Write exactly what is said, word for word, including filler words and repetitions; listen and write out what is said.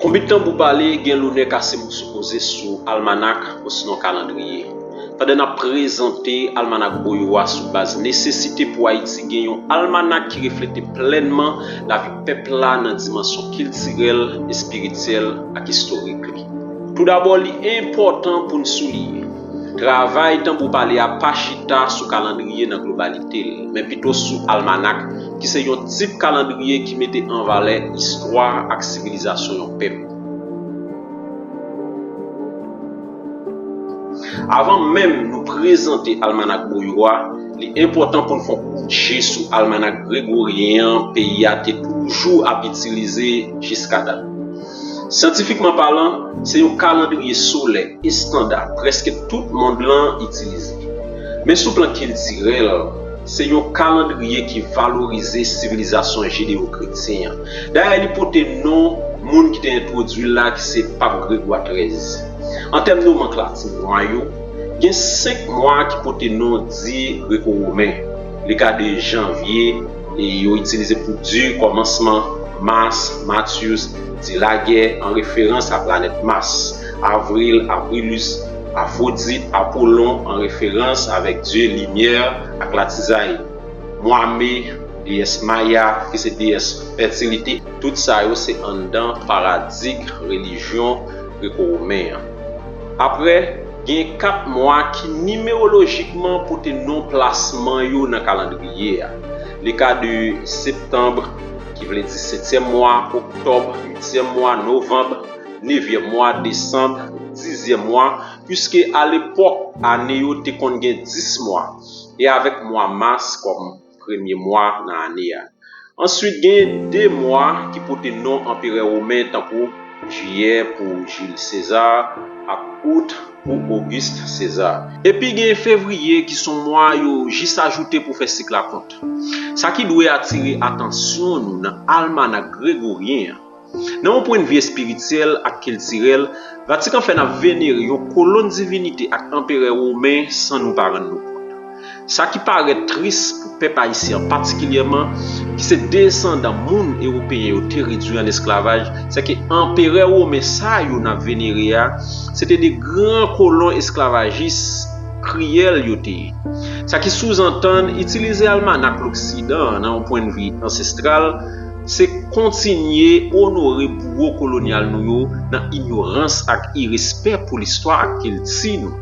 Konbit Tanbou Pale gen lonè kase moso koze sou almanak, osinon kalandriye. Pandan n ap prezante almanak Boyo a sou baz nesesite pou Ayiti gen yon almanak ki reflete plènman lavi pèp la nan dimansyon kiltirèl, espirityèl ak istorik li. Toudabò, li enpòtan pou n souliye, travay Tanbou Pale a pa chita sou kalandriye nan globalite l, men pito sou almanak, ki se yon tip kalandriye ki mete an valè istwa ak sivilizasyon yon pèp. Avan menm nou prezante almanak Boyo a, li enpòtan pou n fè yon kout je sou almanak gregoryen an peyi a te toujou ap itilize jiska dat. Syantifikman palan, se yon kalandriye solè estanda prèske tout mond lan itilize. Men sou plan kiltirèl, se yon kalandriye ki valorize sivilizasyon jideyokretyen an. Dayè, li pote non moun ki te entwodui l la, ki se Pap Gregwa trèz. An tèm nomenklatè mwa yo, gen senk mwa ki pote non dye greko-women. Li ka de janvye, e yo itilize pou dye kòmansman, mas, Matius, dye lagè, an referans a planèt Mas, avril, Aprilis, Afwodit, Apolon, an referans avèk dye limyè ak latizay, mwa me, deyès Maya, ki se deyès fètilite. Tout sa yo se anndan paradig relijyon greko-women an. Apre, gen kat mwa ki nimewolojikman pote non plasman yo nan kalandriye a. Li ka de septanm, ki vle di setyèm mwa, oktòb, uityèm mwa, novanm, nevyèm mwa, desanm, dizyèm mwa, piske alepòk, ane yo te konn gen dis mwa, e avèk mwa mas kòm premye mwa nan ane a. Answit, gen de mwa ki pote non anperè women, tankou jiyè pou Jules César ak out pou Auguste César. Epi gen fevriye, ki se yon mwa yo jis ajoute pou fè sik la kont. Sa ki dwe atire atansyon nou nan almanak gregoryen an, nan yon pwennvi espirityèl ak kiltirèl, Vatikan fè n ap venere yon kolonn divinite ak anperè women san nou pa rann nou kont. Sa ki parèt tris pou pèp ayisyen an patikilyèman, ki se desandan moun ewopeyen yo te redwi an esklavaj, se ke anperè women sa yo n ap venere a, se te de gran kolon esklavajis kriyèl yo te ye. Sa ki souzantann, itilize almanak loksidan an nan yon pwennvi ansestral, se kontinye onore bouwo kolonyal nou yo nan inyorans ak irespè pou listwa ak kilti nou.